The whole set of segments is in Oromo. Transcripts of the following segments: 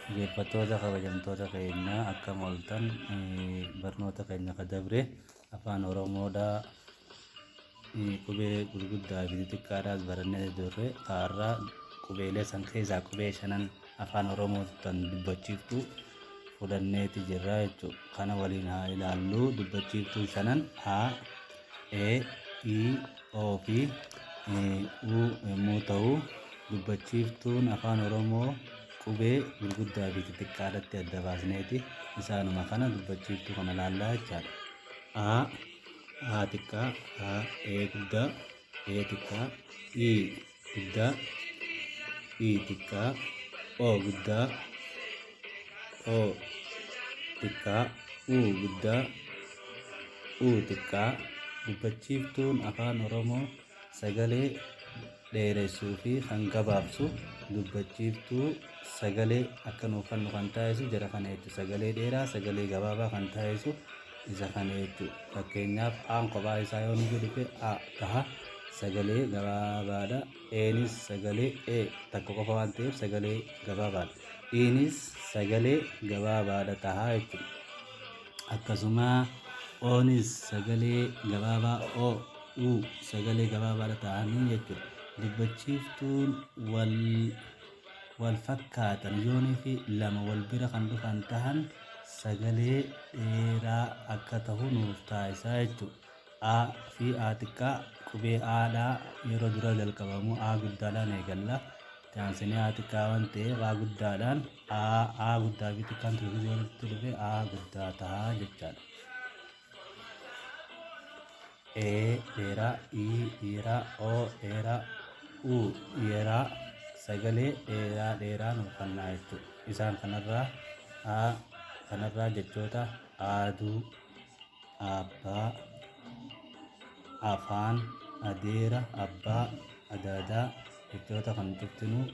Dhaggeeffattoota kabajamtoota keenya, akkam ooltan? Barnoota keenya ka dabre Afaan Oromoodhaa qubee gurguddaa fi xixiqqaadhaas barannee turre. Har'a qubeelee san keessaa qubee shanan Afaan Oromoo tan dubbachiiftu fudhanneeti jirra jechuudha. Kana waliin haa ilaallu. Dubbachiiftuu shanan A, E, I, O fi U yommuu ta'u, dubbachiiftuun Afaan Oromoo qubee gurguddaa fi xixiqqaadhatti adda baasneeti isaanuma kana dubbachiiftuu kana laallaa jechaadha. A, A xiqqaa, A, E guddaa, E xiqqaa, I guddaa, I xiqqaa, O guddaa, O xiqqaa, U guddaa, U xiqqaa. Dubbachiiftuun Afaan Oromoo sagalee dheeressuu fi kan gabaabsu, dubbachiiftuu sagalee akka nuuf kennu kan taasisu jara kana jechuudha. Sagalee dheeraa, sagalee gabaabaa kan taasisu isa kana jechuudha. Fakkeenyaaf, A'n kophaa isaa yoo nu dhufe A taha, sagalee gabaabaadha. Enis sagalee E takka qofa waan ta'eef sagalee gabaabaadha. Inis sagalee gabaabaadha taha jechuudha. Akkasuma Onis sagalee gabaabaa O, U sagalee gabaabaadha ta'anii jechuudha. Dubbachiiftuun wal wal fakkaatan yoonii fi lama wal bira kan dhufan tahan sagalee dheeraa akka tahu nuuf taasisaa jechuudha. A fi A xiqqaa, qubee A dhaa yeroo dura jalqabamu A guddaadhaan eegalla. Itti aansinee A xiqqaa waan ta'eef A guddaadhaan A, A guddaa fi xiqqaan tokko walitti dhufe A guddaa ta'a jechaadha. E dheeraa, I dheeraa, O dheeraa, U dheeraa, sagalee dheeraa dheeraa nuuf kennaa jechuudha. Isaan kanarraa A kanarraa jechoota aaduu, abbaa, afaan, adeera, abbaa, adaadaa, jechoota kan cuftinuu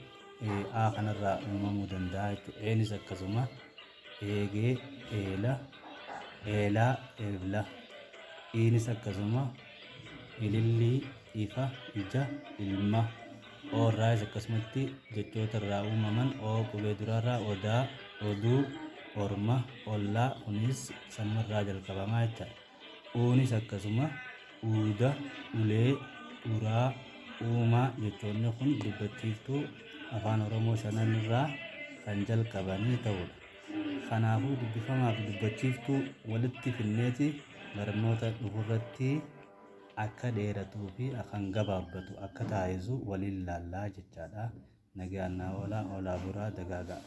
A kanarraa uumamuu danda'a jechuudha. Eenis akkasuma eegee, eela, eelaa, eebla. Iinis akkasuma ilillii, ifa, ija, ilma. O irraayis akkasumatti jechoota irraa uumaman O qubee duraarraa odaa, oduu, orma, ollaa, kunis sanumarraa jalqabamaa jechaadha. Uunis akkasuma uuda, ulee, uraa, uumaa, jechoonni kun dubbachiiftuu Afaan Oromoo shanan irraa kan jalqabanii ta'uudha. Kanaafuu dubbifamaa fi dubbachiiftuu walitti finneeti barnoota dhufurratti akka dheeratuu fi kan gabaabbatu akka taasisu waliin laallaa jechaadha. Nagaan naa oolaa, oolaa buraa, dagaagaa.